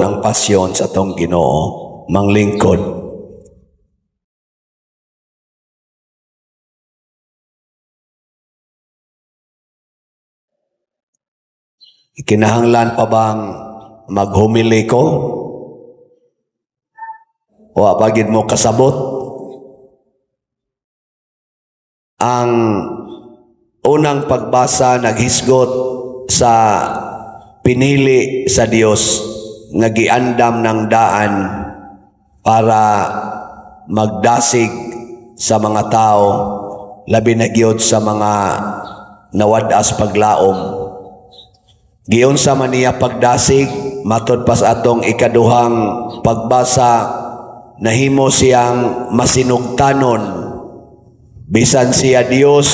ang pasyon sa atong Ginoo. Manglingkod. Kinahanglan pa bang maghumili ko? Wa pa gid mo kasabot? Ang unang pagbasa naghisgot sa pinili sa Dios nga giandam ng daan para magdasig sa mga tao, labi na gyud sa mga nawad-as paglaom. Giunsa man niya pagdasig, matod pa sa atong ikaduhang pagbasa, nahimo siyang masinugtanon. Bisan siya Dios,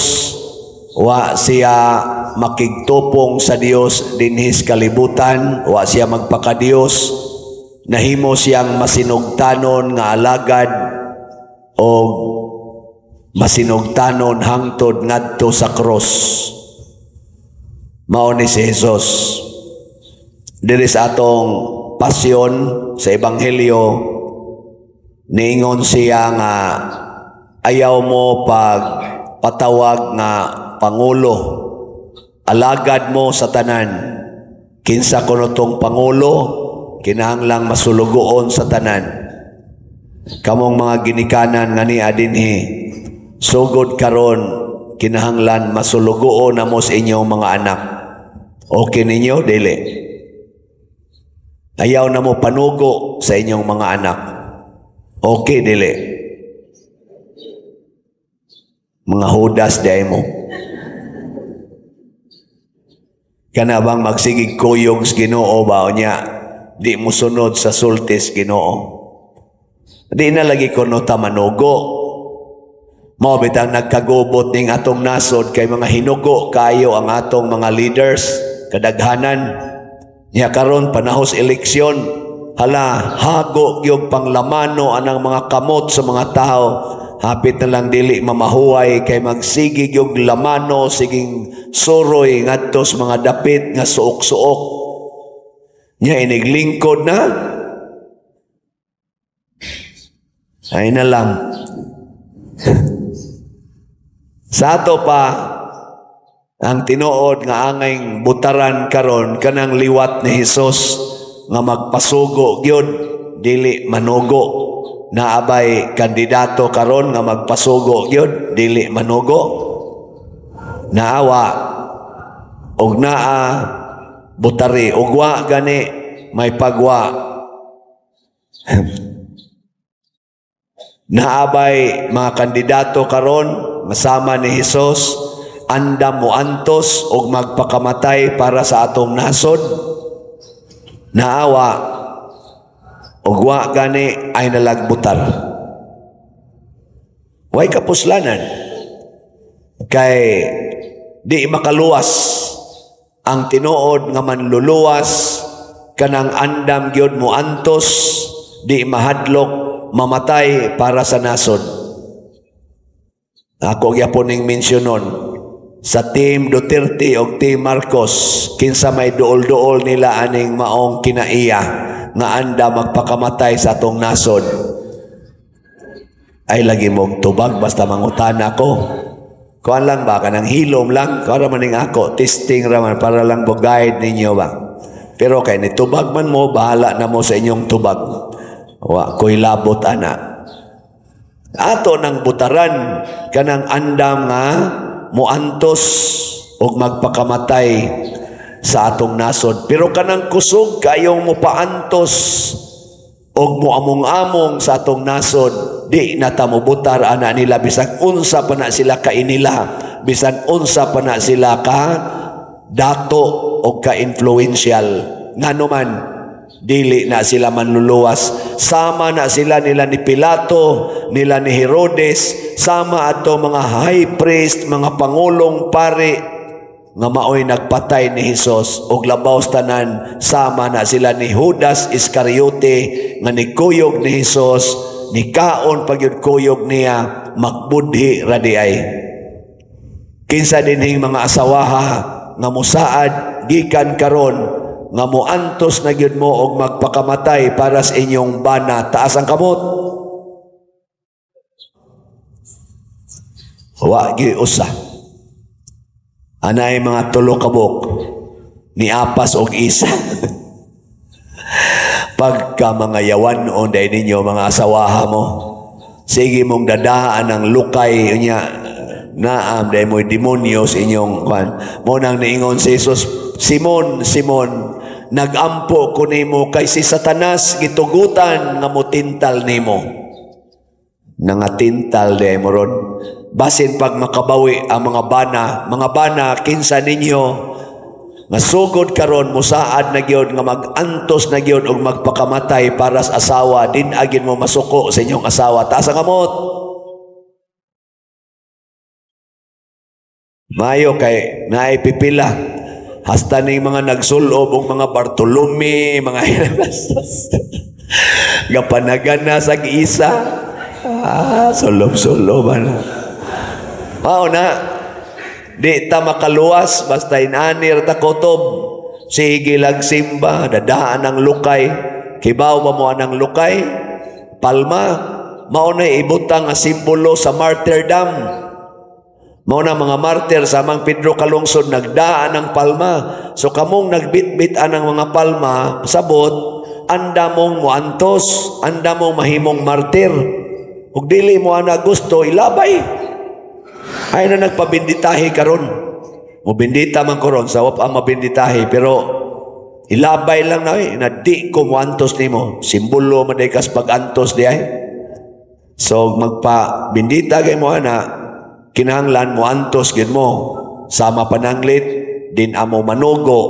wa siya makigtupong sa Dios dinhis kalibutan, wa siya magpakadiyos, nahimo siyang masinugtanon nga alagad o masinugtanon hangtod ngadto sa cross. Mao ni si Jesus. Diri sa atong pasyon sa ebanghelyo, niingon siya nga ayaw mo pagpatawag nga pangulo, alagad mo sa tanan. Kinsa kuno tong pangulo, kinahanglang masulugoon sa tanan. Kamong mga ginikanan nga niya dinhi, sugod karon kinahanglan masulugoon na mo sa inyong mga anak. Okay ninyo? Dili. Ayaw na mo panugo sa inyong mga anak. Okay, dili. Mga hudas di ay mo. Kana bang magsigig kuyog sa Ginoo ba o niya, di mo sunod sa sultis Ginoo. Di na lagi kuno ta manugo. Mao bitang nagkagubot ning atong nasod kay mga hinugo kayo ang atong mga leaders kadaghanan. Niya karon panahos eleksyon, hala hago gyud panglamano anang mga kamot sa mga tao. Hapit na lang dili mamahuay kay magsigi gyud lamano, siging suroy ngadto sa mga dapit nga suok-suok. Nya iniglingkod na. Ay na lang. Sa ato pa ang tinuod nga angay butaran karon kanang liwat ni Hesus nga magpasugo gyud dili manugo. Naabay kandidato karon nga magpasugo gyud dili manugo. Naawa og naa butari og wa gani may pagwa. Naabay mga kandidato karon masama ni Hesus andam moantos og magpakamatay para sa atong nasod. Naawa og wa gani ay nalagbutar. Way kapuslanan kay di makaluwas ang tinuod nga manluluwas kanang andam gyud moantos, di mahadlok mamatay para sa nasod. Ako gyapon ning mensyonon sa Team Duterte og Team Marcos, kinsa may duol-duol nila aning maong kinaiya nga anda magpakamatay sa atong nasod. Ay lagi mong tubag basta mangutana ko. Kuan lang ba kanang hilom lang, kuan ra man ning ako, testing ra man para lang mo guide ninyo ba. Pero kay nitubag man mo, bahala na mo sa inyong tubag. Wa ko'y labot ana. Ato nang butaran kanang andam nga moantos og magpakamatay sa atong nasod. Pero kanang kusog kayong mopaantos og moamong-among sa atong nasod, di na ta mobutar ana nila bisan unsa pa na sila kainila, bisan unsa pa na sila ka dato og ka-influential. Ngano man dili na sila manluluwas. Sama na sila nila ni Pilato, nila ni Herodes, sama ato mga high priest, mga pangulong pari nga maoy nagpatay ni Hesus. Og labaw sa tanan, sama na sila ni Judas Iscariote nga nikuyog ni Hesus, nikaon pagyud kuyog niya, magbudhi ra di ay. Kinsa dinhing mga asawaha nga mosaad gikan karon nga moantos na gyud mo og magpakamatay para sa inyong bana? Taas ang kamot. Wa gyud usa. Anay mga tulo kabuk ni apas og isa. Pagka mga yawan on day ninyo mga asawaha mo, sige mong dadaan ang lukay unya naam day mo'y demonyo sa inyong kwan. Mo nang niingon si Jesus, Simon, Simon, nagampo ko nimo kay si Satanas gitugutan nga motintal nimo. Nangatintal day mo ron. Basin pag makabawi ang mga bana kinsa ninyo nga sugod karon musaad na gyud nga magantos na gyud og magpakamatay para sa asawa, din agin mo masuko sa inyong asawa. Taas ang kamot. Mayo kay naay pipila. Hasta ning mga nagsulob og mga Bartolome, mga gapanagan na sa isa. Ah, sulob-sulob ana. Mao na. Di ta makaluwas basta inanir ta kutob. Sige lag simba, dadaan ang lukay. Kibaw ba mo anang lukay? Palma, mao na ibutang nga simbolo sa martyrdom. Mao na mga martyr sa Mang Pedro Calungsod nagdaan ang palma. So kamong nagbitbit anang mga palma, sabot, anda mong moantos, anda mong mahimong martyr. Ug dili mo ana gusto, ilabay. Ay na nagpabinditahi karon. Mobindita man karon sa wap ang mabinditahi, pero ilabay lang na na di ko moantos nimo. Simbolo man day kas pag-antos di ay. So magpabindita kay mo ana, kinahanglan moantos gyud mo. Sama pananglit, din amo manugo,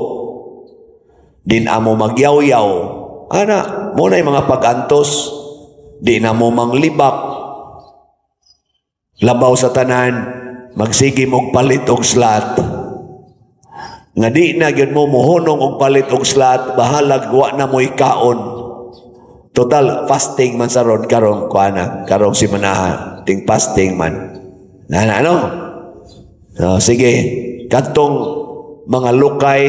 din amo magyawyaw. Ana, mo na yung mga pag-antos, di na mo manglibak. Labaw sa tanan, magsige mong palit og slot. Nga di na gyud mo mohunong og palit og slot, bahalag wa na mo'y kaon. Total fasting man sa ron karong kuana, karong simanaha, ting fasting man. Na ano? So, sige, kadtong mga lukay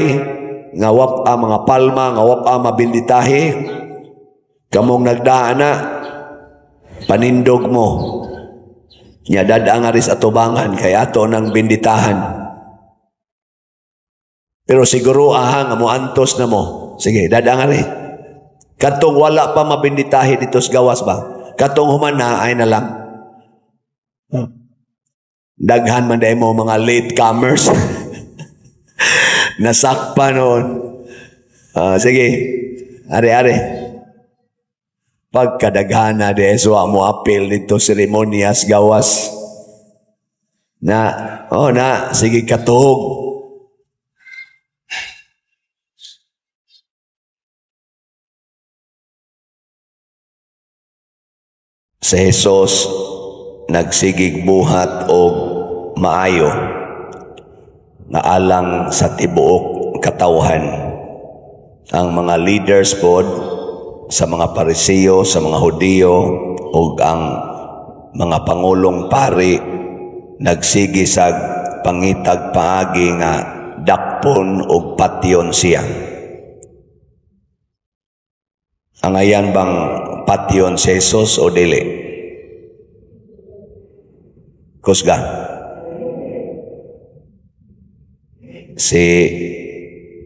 nga wap a mga palma nga wap a mabinditahi, kamong nagdaan na panindog mo. Nya dada nga ris atubangan kay ato nang binditahan. Pero siguro aha nga moantos na mo. Sige, dada nga ri. Katong wala pa mabinditahi dito sa gawas ba? Katong humana ay na lang. Daghan man dahil mo mga late comers. Nasakpa noon. Sige, ari-ari. Pagkadaghana de so mo apil dito seremonyas gawas. Na, oh na, sige katuog. Si Jesus nagsigig buhat og maayo nga alang sa tibuok katawhan. Ang mga leaders pod sa mga Pariseo, sa mga Hudiyo ug ang mga pangulong pari nagsige sa pangitag paagi nga dakpon og patyon siya. Ang ayan bang patyon si Jesus o dili? Kusga. Si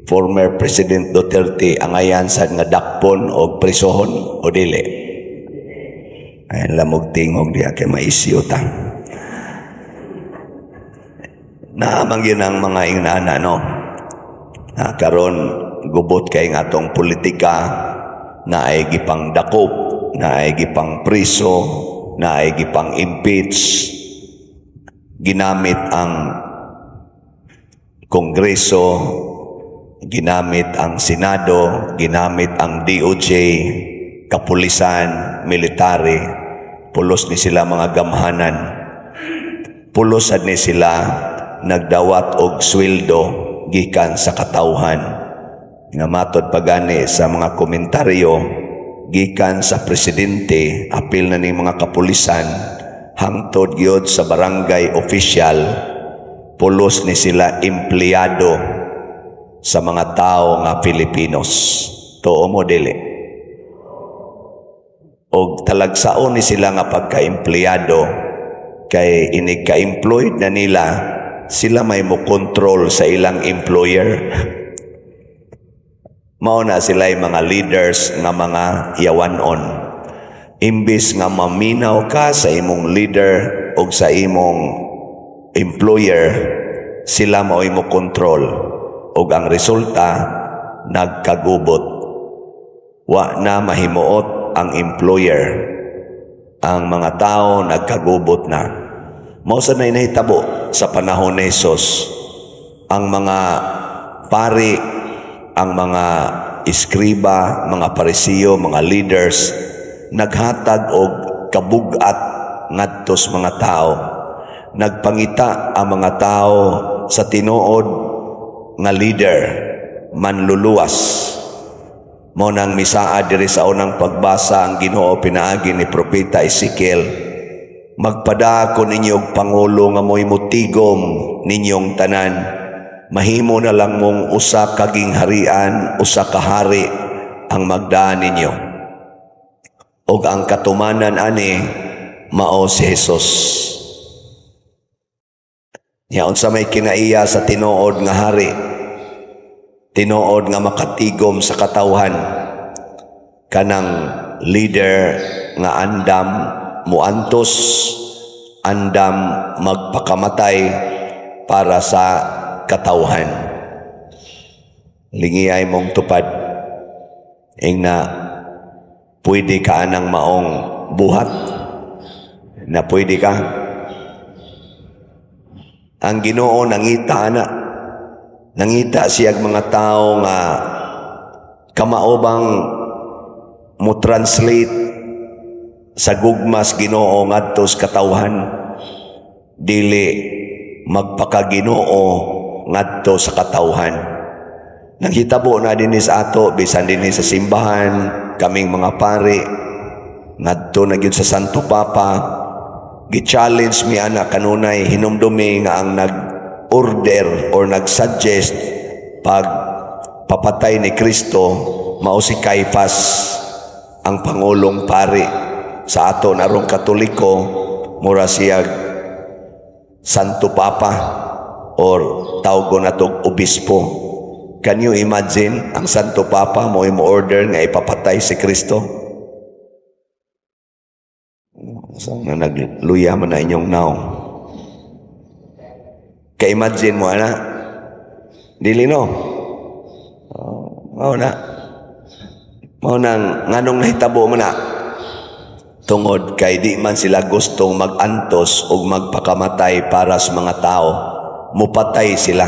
former President Duterte ang ayan sad nga dakpon og prisohon o dili? Ayan lamog tingog diya kay maisyu ta. Naamang yun ang mga ingnana, no? Na karon gubot kay nga atong politika na ay gipang dakop, na ay gipang priso, na ay gipang impeach, ginamit ang Kongreso, ginamit ang Senado, ginamit ang DOJ, kapulisan, military, pulos ni sila mga gamhanan. Pulos sad ni sila nagdawat og sweldo gikan sa katawhan. Nga matod pagani sa mga komentaryo gikan sa presidente, apil na ni mga kapulisan, hangtod gyud sa barangay official, pulos ni sila empleyado sa mga tao nga Filipinos. Tuo mo, dili? Og talagsaon ni sila nga pagka-empleyado kay inig ka-employed na nila, sila may mo control sa ilang employer. Mao na sila mga leaders nga mga yawanon. Imbis nga maminaw ka sa imong leader o sa imong employer, sila mao'y mo control. Og ang resulta, nagkagubot. Wa na mahimuot ang employer. Ang mga tao nagkagubot na. Mao sa na nahitabo sa panahon ni Jesus. Ang mga pari, ang mga eskriba, mga Parisiyo, mga leaders, naghatag og kabugat ngadto sa mga tao. Nagpangita ang mga tao sa tinuod nga leader, manluluwas. Mao nang misaad diri sa unang pagbasa ang Ginoo pinaagi ni Propeta Ezekiel. Magpadako ninyo og pangulo nga mo'y mutigom ninyong tanan. Mahimo na lang mong usa ka gingharian, usa ka hari ang magdaan ninyo. Og ang katumanan ani mao si Jesus. Nya unsa may kinaiya sa tinuod nga hari? Tinuod nga makatigom sa katawhan, kanang leader nga andam muantos, andam magpakamatay para sa katawhan. Lingiyay mong tupad. Ingna pwede ka anang maong buhat na pwede ka. Ang Ginoo nangita ana. Nangita siya mga tao nga kamaobang mo translate sa gugmas Ginoo ngadto sa katawhan, dili magpakaginoo ngadto sa katawhan. Nanghitabo na dinhi sa ato, bisan dinhi sa simbahan, kaming mga pari ngadto na gyud sa Santo Papa, gi-challenge mi ana kanunay, hinumdumi nga ang nag-order or nag-suggest pag papatay ni Kristo mao si Caiphas, ang pangulong pari sa ato narong Katoliko, mura siya Santo Papa or tawgon natog obispo. Can you imagine ang Santo Papa mo mo order nga ipapatay si Kristo? So, nga nagluya man na inyong naong. Ka-imagine mo ana? Dili, no? Oh, mao na. Mao nang nganong nahitabo man na? Tungod kay di man sila gustong mag-antos o magpakamatay para sa mga tao. Mupatay sila.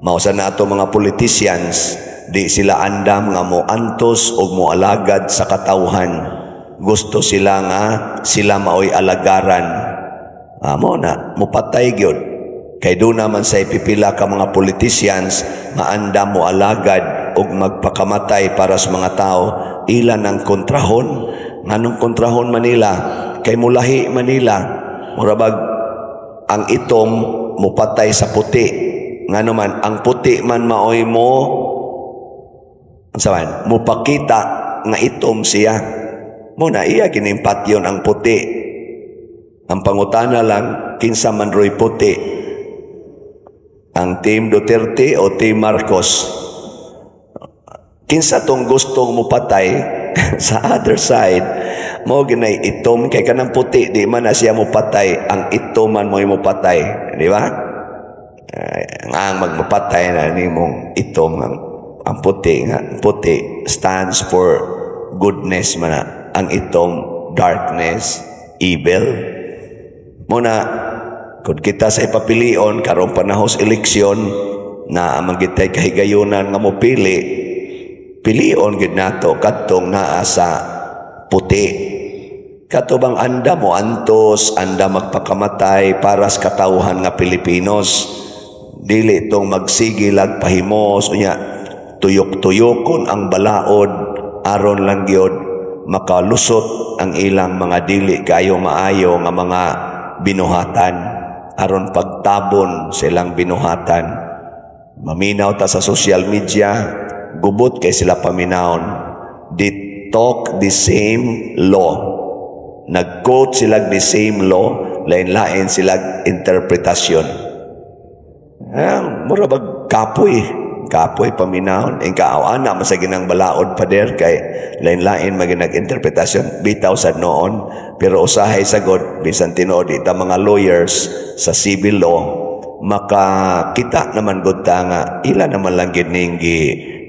Mao sa nato mga politicians, di sila andam nga mo antos o moalagad sa katawhan. Gusto sila nga sila maoy alagaran. Amo na, mupatay gyud. Kay doon naman sa ipipila ka mga politicians nga andam mo alagad og magpakamatay para sa mga tao, ilan ang kontrahon. Nganong kontrahon Manila? Kay mulahi Manila. Murabag ang itom mupatay sa puti. Ngano man ang puti man maoy mo unsa man mupakita nga itom siya. Mo na iya ginimpatyon ang puti. Ang pangutana lang, kinsa man roy puti? Ang Team Duterte o Team Marcos? Kinsa tong gustong mupatay sa other side, mo ginay itom, kay kanang puti di man na siya mupatay, ang itom man mo'y mupatay, di ba? Ay, ang magmapatay na nimong itom, ang puti nga, puti stands for goodness man na. Ang itom, darkness, evil. Muna kung kita sa ipapilion karong panahon sa eleksyon na amang gitay kahigayunan nga mopili, pilion gid nato kadtong naa sa puti. Kato bang anda mo antos, anda magpakamatay para sa katawhan nga Pilipinos. Dili itong magsigilag pahimos unya tuyok-tuyokon ang balaod aron lang gyud makalusot ang ilang mga dili kayo maayo nga mga binuhatan, aron pagtabon silang binuhatan. Maminaw ta sa social media, gubot kay sila paminawon. They talk the same law. Nag-quote sila the same law, lain-lain sila interpretasyon. Ah, mura bag kapoy. Kapoy paminawon. Ing kaaw-ana man sa ginang balaod, pader, kay lain-lain maginag interpretasyon bitaw sa noon, pero usahay sagod bisan tinuod ita mga lawyers sa civil law, makakita naman gud ta nga ila naman lang gid ning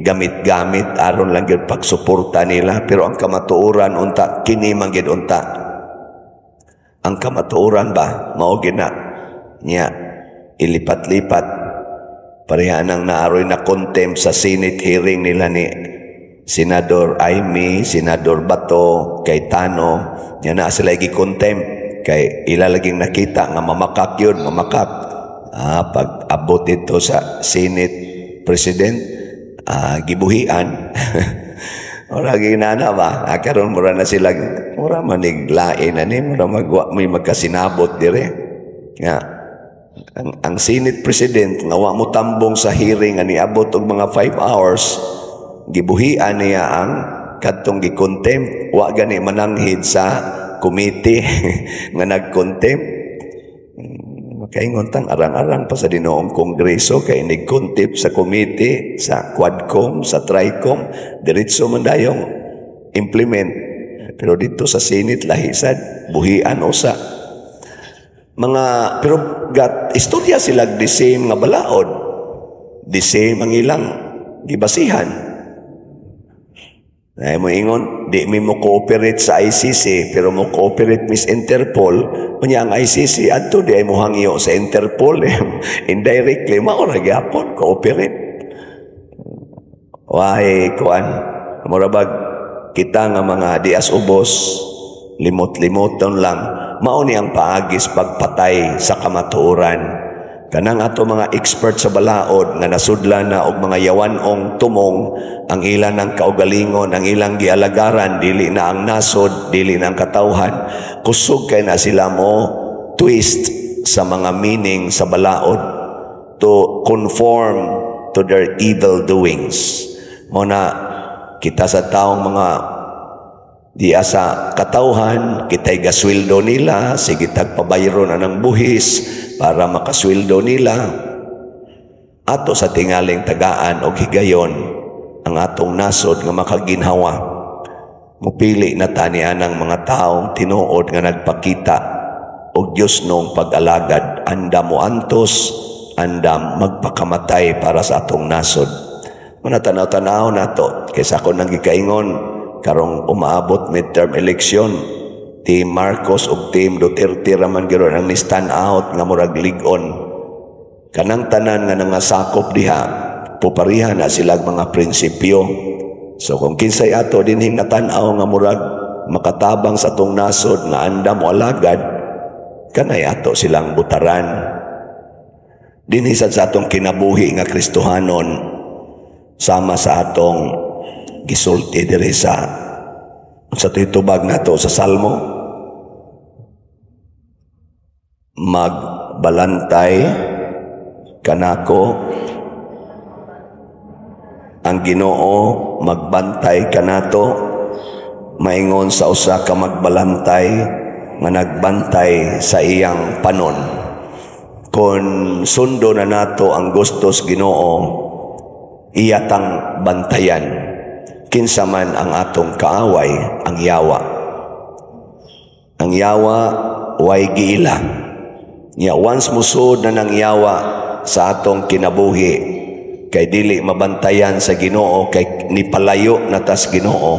gamit-gamit aron lang gyud pagsuporta nila. Pero ang kamatuoran unta kini man gid unta ang kamatuoran ba, mao gid na niya ilipat-lipat. Pareha nang naaroy na contempt sa Senate hearing nila ni Senador Imee, Senador Bato, Cayetano, nya na sila gi-contempt kay ila laging nakita nga mamakak yun, mamakak. Ah, pag abot ito sa Senate President, gibuhian. Ora ginana ba? Ah, karon mura na sila, mura manig lain ani, mura magwa may magkasinabot dire. Nga ang Senate President nga wa mo tambong sa hearing nga niabot og mga 5 hours, gibuhian niya ang kadtong gi-contempt, wa gani mananghid sa committee nga nag-contempt. Makaingon tang arang-arang pa sa dinoong kongreso kay nig-contempt sa committee, sa Quadcom, sa Tricom, diretso man dayong implement. Pero dito sa Senate lahi sad, buhian usa. Mga pero gat istorya sila the same nga balaod. The same ang ilang gibasihan. Ay mo ingon, di mi mo cooperate sa ICC pero mo cooperate mis Interpol, unya ang ICC adto di ay mo hangyo sa Interpol. Indirectly mao ra gyapon cooperate. Why kuan, mura bag kita nga mga dias ubos limot-limoton lang. Mao ni ang paagis pagpatay sa kamatuoran. Kanang ato mga expert sa balaod nga nasudlan na og mga yawan-ong tumong ang ilan ng kaugalingon, ang ilang gialagaran, dili na ang nasod, dili na ang katawhan. Kusog kay na sila mo twist sa mga meaning sa balaod to conform to their evil doings. Mo na kita sa taong mga diya sa katawhan, kita'y gasweldo nila, sige tagpabayro na ng buhis para makasweldo nila. Ato sa tingaling tagaan og higayon ang atong nasod nga makaginhawa. Mupili na tani anang mga taong tinuod nga nagpakita og Diyos nung pag-alagad, andam mo antos, andam magpakamatay para sa atong nasod. Mga tanaw-tanaw nato, kaysa ako nang gikaingon, karong umaabot midterm election, Team Marcos ug Team Duterte raman gyud ang ni stand out nga murag lig-on. Kanang tanan nga nangasakop diha, pupariha na sila mga prinsipyo. So kung kinsay ato dinhing natan-aw nga murag makatabang sa atong nasod nga andam o alagad, kanay ato silang butaran. Dinhi sad sa atong kinabuhi nga Kristohanon, sama sa atong gisulti diri sa titubag nato sa Salmo, magbalantay kanako ang Ginoo, magbantay kanato maingon sa usa ka magbalantay nga nagbantay sa iyang panon. Kon sundo na nato ang gustos Ginoo, iya tang bantayan kinsa man ang atong kaaway, ang yawa. Ang yawa way giila. Nya once musod na ng yawa sa atong kinabuhi, kay dili mabantayan sa Ginoo, kay nipalayo na tas Ginoo,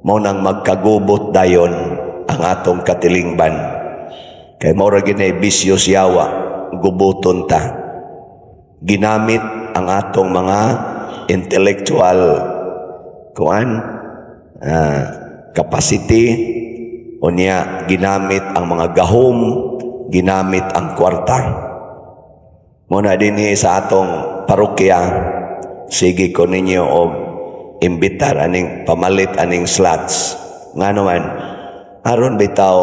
mao nang magkagubot dayon ang atong katilingban. Kay mao ra ginay bisyo yawa, gubuton ta. Ginamit ang atong mga intellectual kuan capacity, unya ginamit ang mga gahom, ginamit ang kwarta. Muna dinhi sa atong parokya, sige ko ninyo og imbitar aning pamalit aning slots. Ngano man, aron bitaw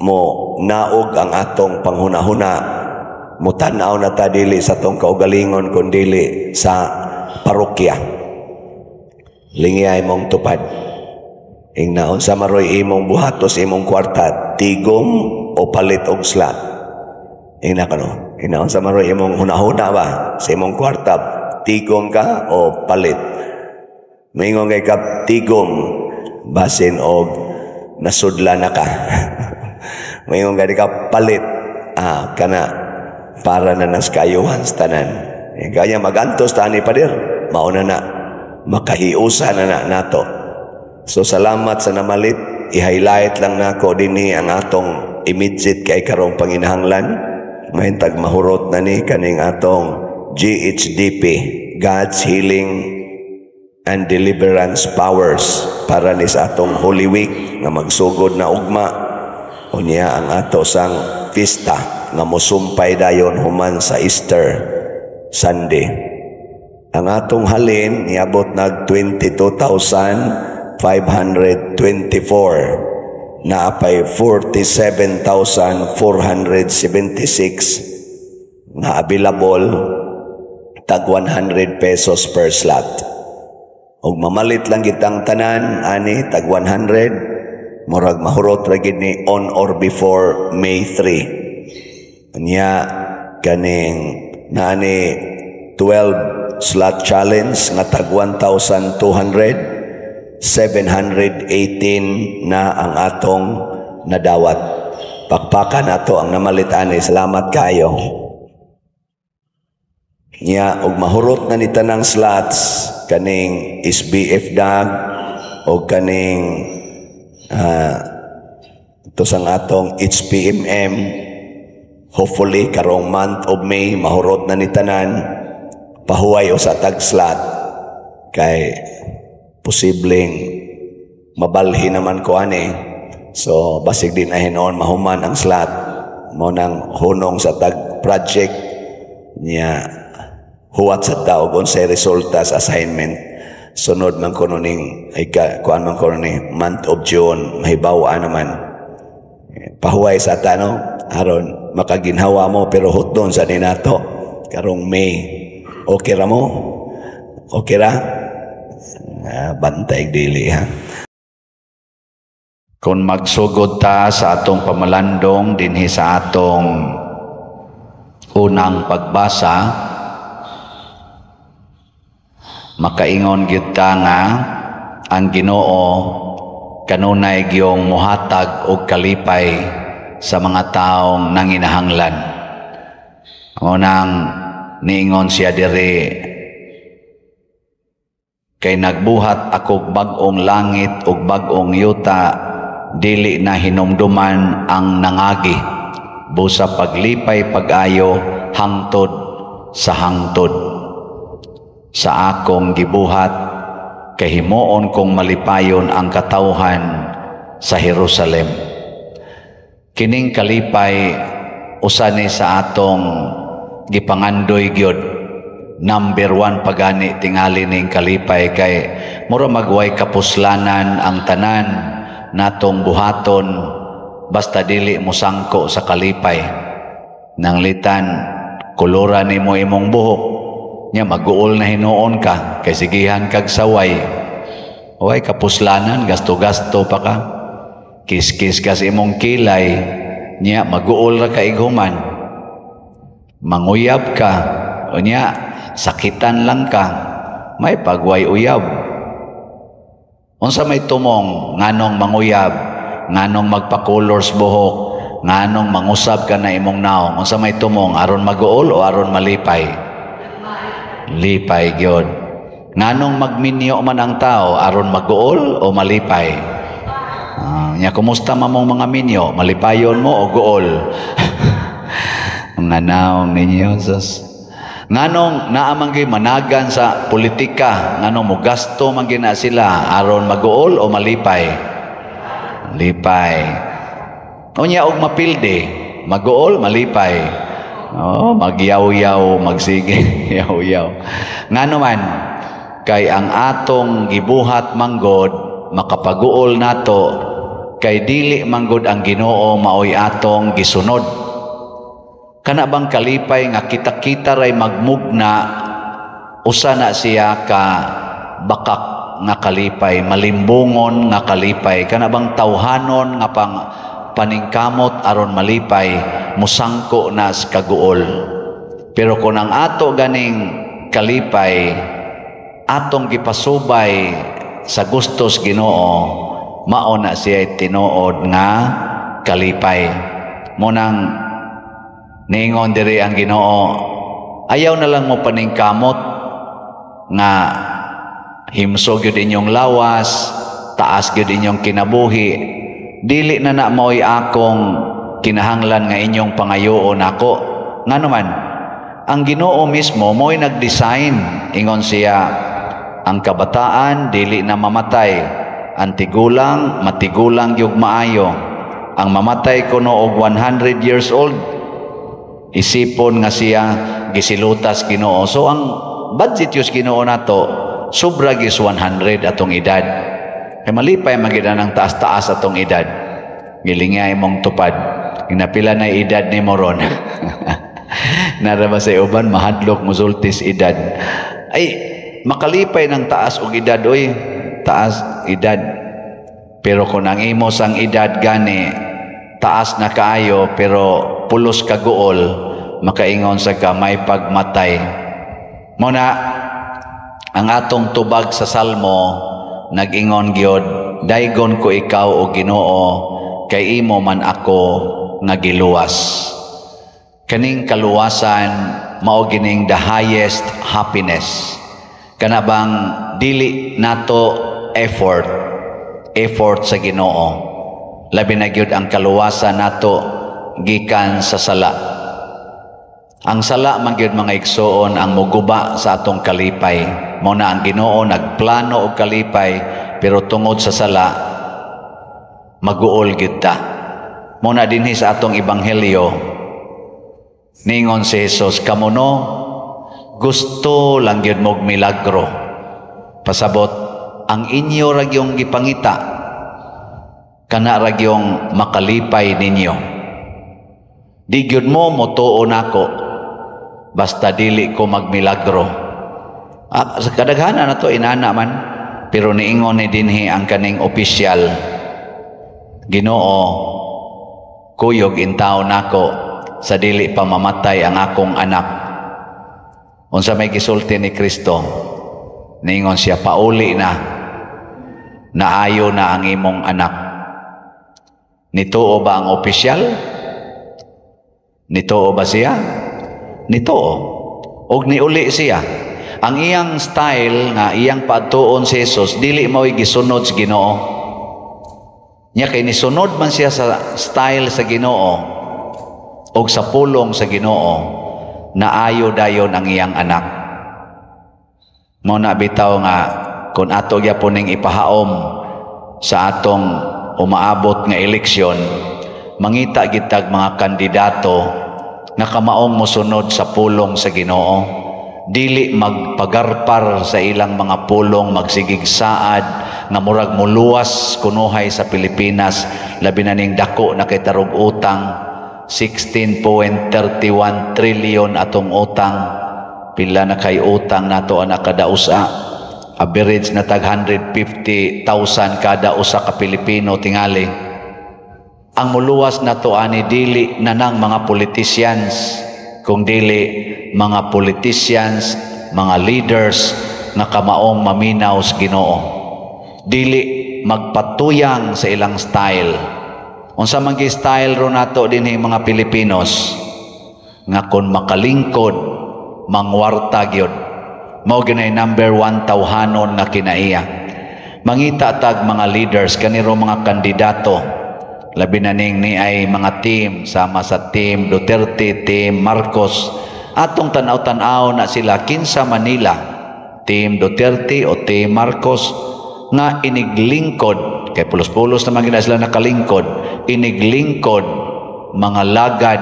mo naog ang atong panghuna-huna. Mutan-aw na ta dili sa atong kaugalingon kundili sa parokya. Lingiyay mong tupad. Ingna unsa maroy imong buhatos imong kwarta, tigom o palit og slot. Ingna kano. Ingna unsa maroy imong hunahuna ba sa imong kwarta, tigom ka o palit. Maingon kay kap tigom, basin og nasudla na ka. Maingon kay ka palit, kana para na nas kayuhan sa tanan. Eh, kaya magantos ta ni pader, mauna na makahiusa na na nato. So salamat sa namalit, i-highlight lang nako dinhi ang atong immediate kay karong panginahanglan. Mahintag mahurot na ni kaning atong GHDP, God's Healing and Deliverance Powers, para ni sa atong Holy Week nga magsugod na ugma. Unya ang ato sang pista nga mosumpay dayon human sa Easter Sunday. Ang atong halin niabot nag 22,524, naapay 47,476 nga available, tag 100 pesos per slot. Og mamalit lang kitang tanan ani tag 100, murag mahurot ra gid ni on or before May 3. Nya kaning naani 12 slot challenge nga tag 1,200, 718 na ang atong nadawat. Pakpakan nato ang namalit ani. Salamat kayo. Nya og mahurot na ni tanang slots kaning SBF dag o kaning ito sang atong HPMM, hopefully karong month of May mahurot na ni tanan. Pahuway o sa tag slot kay posibleng mabalhi naman ko ani, so basig din na hinuon mahuman ang slot mo nang hunong sa tag project niya, huwat sa tao kung sa resulta sa assignment. Sunod man kuno ning ay ka, kuan man kuno ni month of June, mahibaw naman. Pahuway sa tano aron makaginhawa mo, pero hutdon sa ninato karong May. Okay ra mo? Okay ra? Bantay dili ha. Kung magsugod ta sa atong pamalandong dinhi sa atong unang pagbasa, makaingon gyud ta nga ang Ginoo kanunay giyong muhatag og kalipay sa mga taong nanginahanglan. Unang niingon siya diri, kay nagbuhat akog bag-ong langit ug bag-ong yuta, dili na hinumduman ang nangagi, busa paglipay pag-ayo hangtod sa hangtod. Sa akong gibuhat, kay himuon kong malipayon ang katawhan sa Jerusalem. Kining kalipay usa ni sa atong gipangandoy gyud. Number one pagani tingali ning kalipay kay mura magway kapuslanan ang tanan natong buhaton basta dili mosangko sa kalipay. Nanglitan kolora nimo imong buhok nya maguol na hinuon ka kay sigihan kag saway. Way kapuslanan, gasto-gasto pa ka. Kiskis ka sa imong kilay nya maguol ra ka ighuman. Manguyab ka unya sakitan lang ka, may pagway uyab. Unsa may tumong nganong manguyab, nganong magpa-colors buhok, nganong mangusab ka na imong naong? Unsa may tumong, aron maguol o aron malipay? Lipay gyud. Nganong magminyo man ang tao, aron maguol o malipay? Nya kumusta man mong mga minyo, malipayon mo o guol? Mga naong ninyo sus. Nganong naa man gyud managan sa politika, nganong mogasto man gyud na sila, aron maguol o malipay? Lipay. Unya og mapildi, maguol, malipay? Oh, magyaw-yaw, magsige, yaw-yaw. Ngano man, kay ang atong gibuhat manggod makapaguol nato, kay dili manggod ang Ginoo maoy atong gisunod. Kana bang kalipay nga kita-kita ray magmugna, usa na siya ka bakak nga kalipay, malimbungon nga kalipay. Kana bang tawhanon nga pang paningkamot aron malipay, musangko na sa kaguol. Pero kung ang ato ganing kalipay atong gipasubay sa gustos Ginoo, mao na siya tinuod nga kalipay. Munang niingon diri ang Ginoo, ayaw na lang mo paningkamot nga himsog gyud inyong lawas, taas gyud inyong kinabuhi. Dili na na mao'y akong kinahanglan nga inyong pangayoon ako. Ngano man, ang Ginoo mismo mo'y nag-design. Ingon siya, ang kabataan dili na mamatay, ang tigulang matigulang gyud maayo. Ang mamatay kuno og 100 years old, isipon nga siya gisilutas Ginoo. So ang budget yus Ginoo nato, sobra gis 100 atong edad. Kay malipay man gid ang taas-taas atong edad. Gilingay mong tupad. Ginapila na edad ni mo ron. Nara ba sa uban mahadlok musultis edad. Ay makalipay ng taas og edad, oy, taas edad. Pero kung ang imo sang edad gani taas na kaayo pero pulos kaguol, makaingon sa ka may pagmatay. Mo na ang atong tubag sa Salmo, nag-ingon gyud, "Daygon ko ikaw, o Ginoo, kay imo man ako nga giluwas." Kaning kaluwasan mao gining the highest happiness. Kana bang dili nato effort, effort sa Ginoo. Labi na gyud ang kaluwasan nato gikan sa sala. Ang sala man gyud, mga igsoon, ang muguba sa atong kalipay. Mo na ang Ginoo nagplano og kalipay, pero tungod sa sala maguol gyud ta. Mo na dinhi sa atong ebanghelyo, ningon si Jesus, "Kamo no, gusto lang gyud mog milagro." Pasabot, ang inyo ra gyung gipangita, kana ra gyung makalipay ninyo. Di gyud mo motuo nako basta dili ko magmilagro. Ah, sa kadaghanan na to inana man, pero niingon ni dinhi ang kaning opisyal, "Ginoo, kuyog intaw nako sa dili pa mamatay ang akong anak." Unsa may gisulti ni Kristo? Ningon siya, "Pauli na, naayo na ang imong anak." Nituo ba ang opisyal? Nituo ba siya? Nituo. Og niuli siya. Ang iyang style nga iyang paadtuon si Jesus, dili mao'y gisunod sa Ginoo. Nya kay nisunod man siya sa style sa Ginoo og sa pulong sa Ginoo, naayo dayon ang iyang anak. Mo na bitaw nga kung ato gyapon ning ipahaom sa atong umaabot nga eleksyon, mangita gitag mga kandidato nga kamaong mosunod sa pulong sa Ginoo, dili magpagarpar sa ilang mga pulong, magsigig saad nga murag muluwas kunuhay sa Pilipinas, labi na ning dako na kay tarog utang, 16.31 trillion atong utang. Pila na kay utang nato anak kada usa? Average na tag 150,000 kada usa ka Pilipino tingali. Ang muluwas nato ani, dili na nang mga politicians, kung dili mga politicians, mga leaders nga kamaong maminaw sa Ginoo, dili magpatuyang sa ilang style. Unsa man gi style ro nato dinhi mga Pilipinos, nga kon makalingkod, mangwarta gyud, mao ginay number one tawhanon nga kinaiya. Mangita tag mga leaders kaniro, mga kandidato, labi na ning ni ay mga team sama sa Team Duterte, Team Marcos. Atong tan-aw-tan-aw na sila, kinsa Manila, Team Duterte o Team Marcos, nga iniglingkod, kay pulos-pulos naman gina sila nakalingkod, iniglingkod mga lagad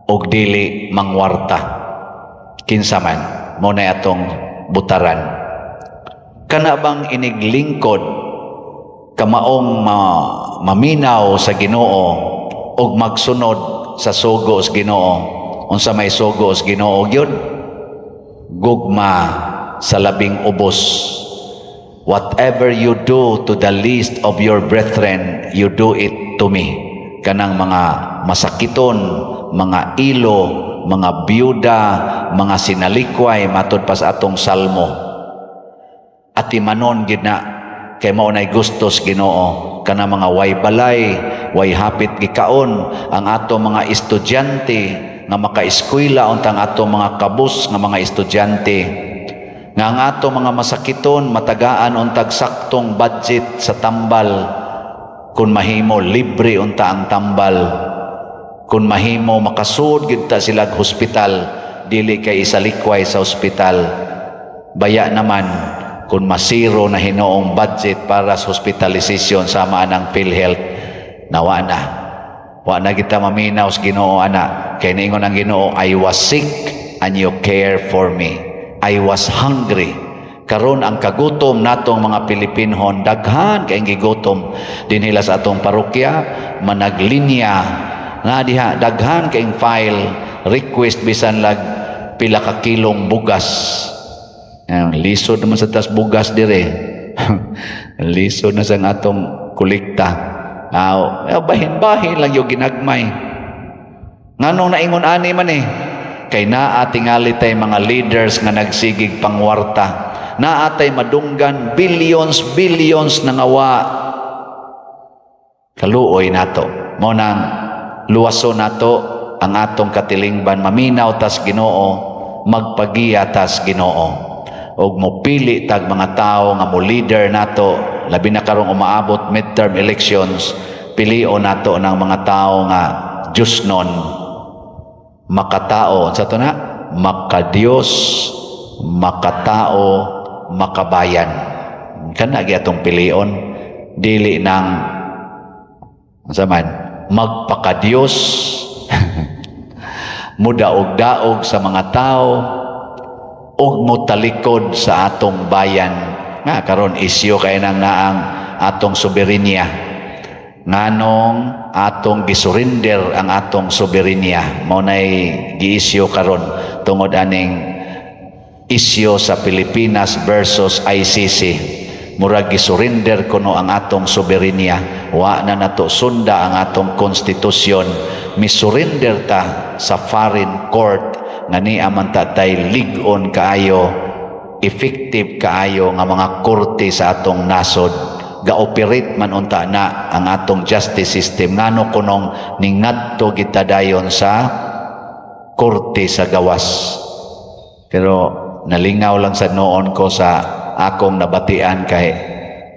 og dili mangwarta. Kinsa man mo na atong butaran? Kana bang iniglingkod, kamaong maminaw sa Ginoo og magsunod sa sugo sa Ginoo. Unsa may sugo sa Ginoo gyud? Gugma sa labing ubos. Whatever you do to the least of your brethren, you do it to me. Kanang mga masakiton, mga ilo, mga byuda, mga sinalikway, matud pa sa atong salmo. Atimanon gid na kay mao nay gusto sa Ginoo. Kana mga way balay, way hapit gikaon, ang ato mga estudyante nga makaeskwela untang ato mga kabus nga mga estudyante, nga ang ato mga masakiton matagaan untag saktong budget sa tambal, kun mahimo libre unta ang tambal, kun mahimo makasud gid ta sila hospital, dili kay isalikway sa ospital. Baya naman kung masiro na hinoong budget para sa hospitalization sama anang PhilHealth, nawa na. Wa na kita maminaw sa Ginoo ana. Kay niingon ang Ginoo, "I was sick and you care for me. I was hungry." Karon ang kagutom natong mga Pilipinhon, daghan kay gigutom dinhila sa atong parokya, managlinya nga diha, daghan kay file request bisan lag pila ka kilong bugas. Lisod naman sa tas bugas dire. Lisod na sa atong kolekta. Aw, bahin-bahin lang yung ginagmay. Nganong naingon ani man eh? Kay naa tingali tay mga leaders nga nagsigig pangwarta. Naa tay madunggan billions, billions na ngawa. Kaluoy nato. Mao nang luwaso nato ang atong katilingban, maminaw tas Ginoo, magpagiya tas Ginoo. Og mopili tag mga tawo nga mo leader nato, labi na karong umaabot midterm elections, pilion nato ng mga tao nga Diyosnon, makatao sa to na, makadiyos, makatao, makabayan. Kana gyud atong pilion, dili nang unsa man magpakadiyos, mudaog-daog sa mga tao ug mutalikod sa atong bayan. Nga karon isyu kay nang naang atong soberenya. Nganong atong gisurrender ang atong soberenya? Mao nay giisyu karon tungod aning isyu sa Pilipinas versus ICC. Murag gisurrender kuno ang atong soberenya. Wa na nato sunda ang atong konstitusyon. Misurrender ta sa foreign court nga niya man ta tay lig-on kaayo, effective kaayo nga mga korte sa atong nasod. Ga-operate man unta na ang atong justice system. Ngano kunong ningadto kita dayon sa korte sa gawas? Pero nalingaw lang sa noon ko sa akong nabatian kay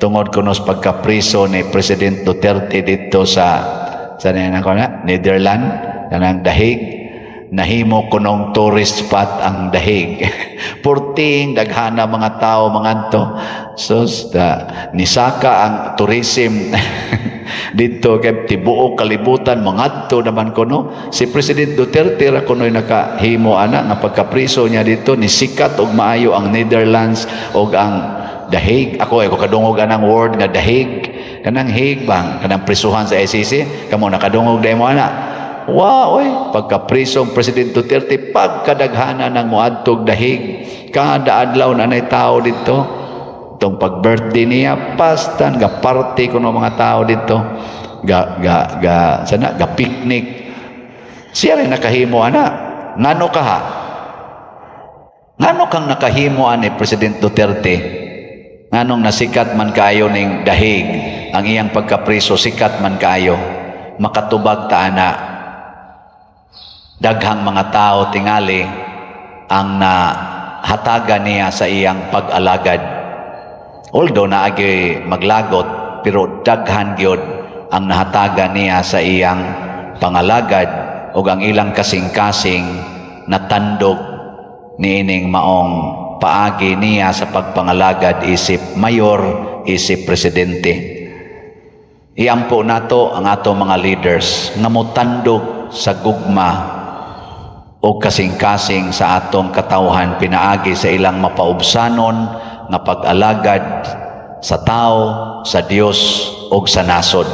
tungod kuno sa pagkapriso ni President Duterte dito sa na ko na Netherlands, kanang The Hague, nahimo kunong tourist spot ang The Hague. Purting daghana mga tao mangadto. Sus da, nisaka ang tourism dito kay tibuok kalibutan mangadto naman kuno. Si President Duterte ra kuno'y nakahimo ana nga pagkapriso niya dito ni sikat og maayo ang Netherlands og ang The Hague. Ako ay ko kadungog anang word nga The Hague. Kanang Hague bang kanang prisuhan sa ICC, kamo nakadungog dai mo ana? Wow, oy, pagkapriso ang President Duterte, pagkadaghana ng moadtog The Hague, kada adlaw na nay tao dito. Itong pag-birthday niya, pastan, ga party kuno mga tao dito. Ga, ga, ga, sana, ga picnic. Siya rin nakahimo ana. Ngano ka ha? Ngano kang nakahimo ani President Duterte? Nganong nasikat man kaayo ning The Hague, ang iyang pagkapriso sikat man kaayo? Makatubag ta ana. Daghang mga tao tingali ang nahatagan niya sa iyang pag-alagad. Although naagi maglagot, pero daghan gyud ang nahatagan niya sa iyang pangalagad ug ang ilang kasing-kasing natandog niining maong paagi niya sa pagpangalagad isip mayor, isip presidente. Iampo nato ang ato mga leaders nga motandog sa gugma o kasing-kasing sa atong katawhan pinaagi sa ilang mapaubsanon nga pag-alagad sa tao, sa Dios ug sa nasod.